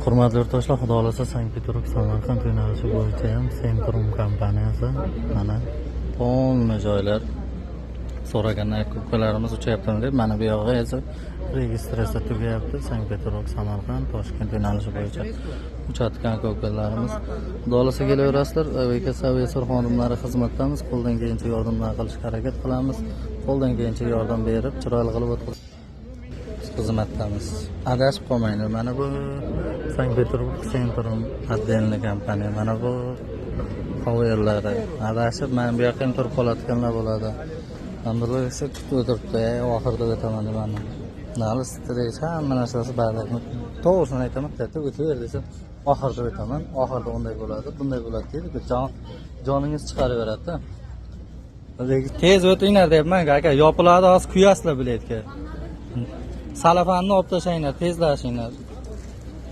Hurmatli yurtdoshlar, xudo xohlasa, Sankt Peterburg Samarqand yo'nalishi bo'yicha ham Centrum kompaniyasi, mana, полный joylar so'ragan ukalarimiz uchayaptimi deb. Mana bu yog'i esa registratsiya tugayapti. Sankt Peterburg Samarqand, Toshkent yo'nalishi bo'yicha uchayotgan ukalarimiz, xudo xohlasa, kelaverasizlar. Aviakassa, Aviasur xodimlari xizmatdamiz, qo'ldan kelgancha yordamlar qilishga harakat qilamiz, qo'ldan kelgancha yordam berib, chiroyli qilib o'tkazib xizmatdamiz, adashib qolmanglar. Mana bu Sankt Peterburg Centrum отдельный kompaniya, mana bu Powerlari. Adashib mana bu yoqqa ham turib qoladiganlar bo'ladi. Mana bular esa kutib o'tiribdi. "Ey, oxirida o'taman" deb. Mana nali stress, hamma narsasi ba'da. To'g'risini aytaman, katta o'taver desam, "Oxirida o'taman, oxirida unday bo'ladi, bunday bo'ladi" deydi. Jon joningiz chiqaraveradida. "Tez o'tinglar" deyapman, aka, yopiladi hozir, kuyasizlar biletga. Salafanni olib tashlanglar, tezlashinglar.